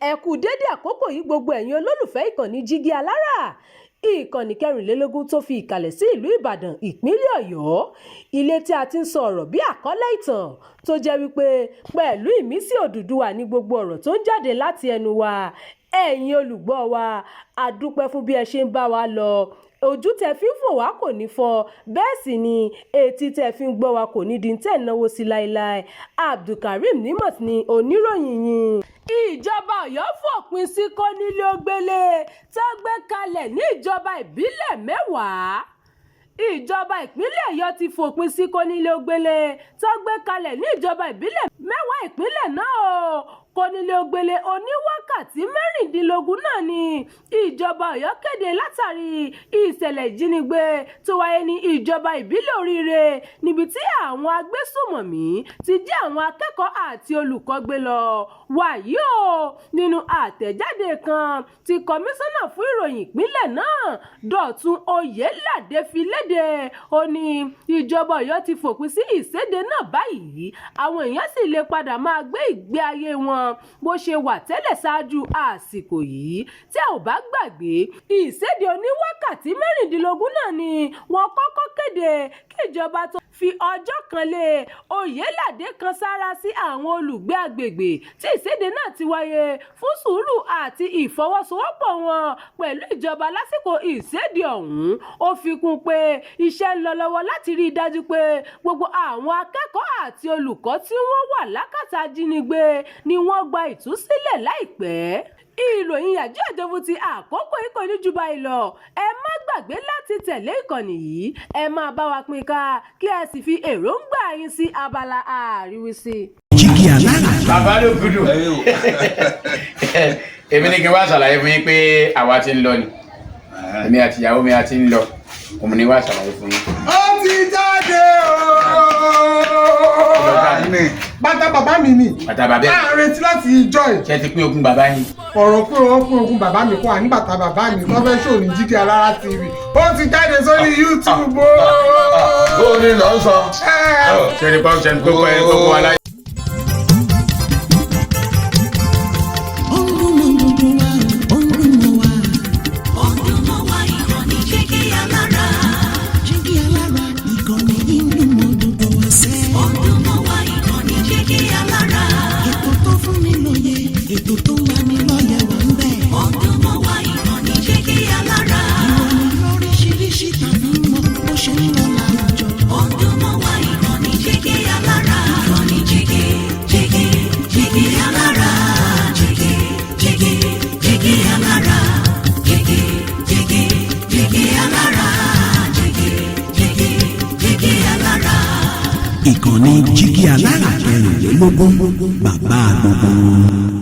Ẹ kú dédé àkókò yìí, gbogbo ẹ̀yin olólùfẹ́ ìkànnì Jígí Alára, ìkànnì 24 tó fi ìkàlẹ̀ sí ìlú Ìbàdàn, ìpínlẹ̀ Ọ̀yọ́, ilé tí a ti ń sọ ọ̀rọ̀ bí àkọlé ìtàn, tó jẹ́ wípé pẹ̀lú ìmísí Odùduwà ní gbogbo ọ̀rọ̀ tó ń jáde láti ẹnu wa. Ẹ̀yin olùgbọ́ wa, a dúpẹ́ fún bí ẹ ṣe ń bá wa lọ. Ojú tẹ fi ń fò wá kò ní fọ́, bẹ́ẹ̀ sì ni etí tẹ fi ń gbọ́ wa kò ní di tẹ̀ náwó sí láéláé. Abdulkareem Nimot ni oníròyìn yín. Ìjọba Ọ̀yọ́ fòpin sí kónílé-ó-gbélé tó gbé kalẹ̀ ní ìjọba ìbílẹ̀ 10. Ìjọba ìpínlẹ̀ Ọ̀yọ́ ti fòpin sí kónílé-ó-gbélé tó gbé kalẹ̀ ní ìjọba ìbílẹ̀ 10 ìpínlẹ̀ náà o. Kónílé-ó-gbélé oníwákàtí 16 náà ni ìjọba Ọ̀yọ́ kéde látàrí ìṣẹ̀lẹ̀ ìjínigbé tó wáyé ní ìjọba ìbílẹ̀ Oríire, níbi tí àwọn agbésùnmọ̀mí ti jí àwọn akẹ́kọ̀ọ́ àti olùkọ́ gbé lọ. Wàyí o, nínú àtẹ̀jáde kan tí kọmíṣánná fún ìròyìn ìpínlẹ̀ náà, Dọ̀tun Oyèládé, fi léde, ó ní ìjọba Ọ̀yọ́ ti fòpin sí ìséde náà báyìí, àwọn èèyàn sì lè padà máa gbé ìgbé ayé wọn bó ṣe wà tẹ́lẹ̀ ṣáájú àsìkò yìí. Tí a ò bá gbàgbé, ìséde oníwákàtí 16 náà ni wọ́n kọ́kọ́ kéde kí ìjọba tó fi ọjọ́ kan lé. Oyèládé kan sáárá sí àwọn olùgbé agbègbè tí ìséde náà ti wáyé fún sùúrù àti ìfọwọ́sowọ́pọ̀ wọn pẹ̀lú ìjọba lásìkò ìséde ọ̀hún. Ó fi kún un pé iṣẹ́ ń lọ lọ́wọ́ láti rí i dájú pé gbogbo àwọn akẹ́kọ̀ọ́ àti olùkọ́ tí wọ́n wà lákàtà ajínigbé ni wọ́n gba ìtúsílẹ̀ láìpẹ́. Ìròyìn àjọjọ̀fù ti àkókò yìí kò ní ju báyìí lọ. Ẹ má gbàgbé láti tẹ̀lé ìkànnì yìí, ẹ máa bá wa pín ká, kí ẹ sì fi èròǹgbà yín sí abala àríwísí. Jígí Alára. Bàbá ló gudu. Èmi ní kí n wá ṣàlàyé fún yín pé àwa ti ń lọ ni, èmi àti ìyàwó mi a ti ń lọ. Òun ni wá ṣàlàyé fún yín. Ó ti jáde ooo. Bàtà bàbá mi ni. Bàtà bàbá ẹ̀. À ń retí láti ìjọ ẹ̀. Ṣé ti pín ogún bàbá yín? Ọ̀rọ̀ pé wọ́n pín ogún bàbá mi kọ́, àní bàtà bàbá mi tó fẹ́ ṣòro ní Jígí Alára TV, ó ti jáde sórí YouTube ooo. Ó ní lọ sọ. Ṣé ní pọ́n ṣe ní kókó ẹ̀ kókó aláyé. Ó ń dún mọ́ gbogbo wa, ó ń dún mọ́ wa. Ó ń dún mọ́ wa, ìkànnì Jígí Alára. Jígí Alára, ìkànnì yìí ń dún mọ́ gbogbo wa sẹ́. Ó ń dún mọ́ wa, ìkànnì Jígí Alára. Ètò tó fún ni lóye, ètò tó ń lani lọ́yẹ̀ wà ń bẹ̀. Ó ń dún mọ́ wa, ìkànnì Jígí Alára. Ìròyìn lóríṣiríṣi tàbí mọ́ bó ṣe ń lọ láwùjọ. Ó ń dún mọ́ wa, ìkànnì Jígí Alára. Ìkànnì Jígí Jígí Jígí Alára. Jígí Jígí Jígí Alára. Jígí Jígí Jígí Alára. Jígí Jígí Jígí Alára. Ìkànnì Jígí Alára 24, bàbá gbogbo wọn.